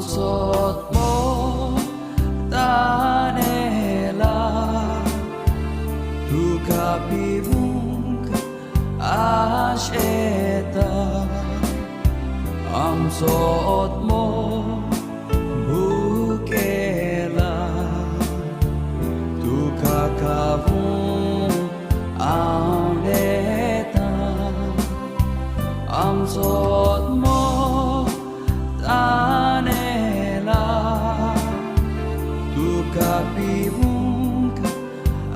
आमचो आत्मो तानेला तुका पिवूंक आशेता आमचो आत्मो भुकेला तुका खावूंक आवडेता आमचो आत्मो तानेला तुका पिवूंक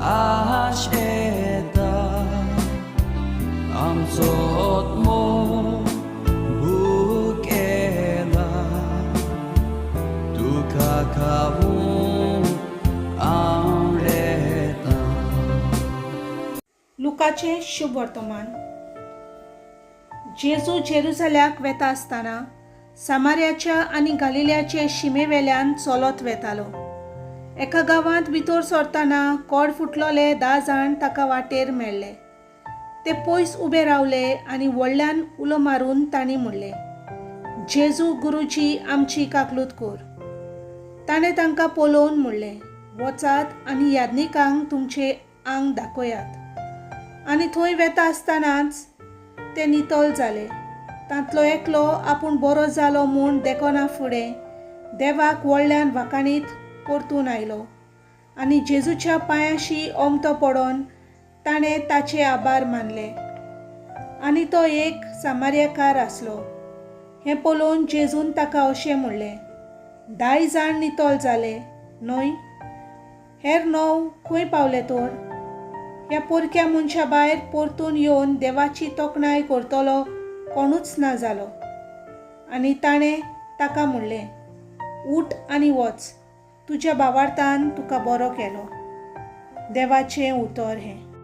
आशेता आमचो आत्मो भुकेला तुका खावूंक आवडेता. लुकाचें शुभ वर्तमान. जेजू जेरुजाल्याक वेता आसतना सामार्याच्या आनी गालिल्याचे शिमेवेल्यान चलत वेतालो. एका गांवांत भितर सरतना कोड फुटलोले 10 जाण ताका वाटेर मेळ्ळे. ते पयस उबे रावले आनी व्हडल्यान उलो मारून तांणी म्हणलें, जेजू गुरुजी, आमची काकलूत कर. ताणें तांकां पळोवन म्हणलें, वचात आनी याज्ञिकांक तुमचें आंग दाखयात. आनी थंय वेता आसतनाच ते नितळ जाले. तांतलो एकलो आपूण बरो जालो म्हूण देखना फुडें देवाक व्हडल्यान वाखाणीत परतून आयलो आनी जेजूच्या पांयाशी ओमथो पडोन ताणें ताचे आभार मानले. आनी तो एक सामार्याकार आसलो. हें पळोवन जेजून ताका अशें म्हणलें, 10 जाण नितळ जाले न्हय? हेर 9 खंय पावले तर? ह्या पोरक्या मनशा भायर परतून येवन देवाची तोखणाय करतलो कोणूच ना जालो. आनी ताणें ताका म्हणलें, उठ आनी वच, तुज्या भावार्थान तुका बरो केलो. देवाचें उतर हें.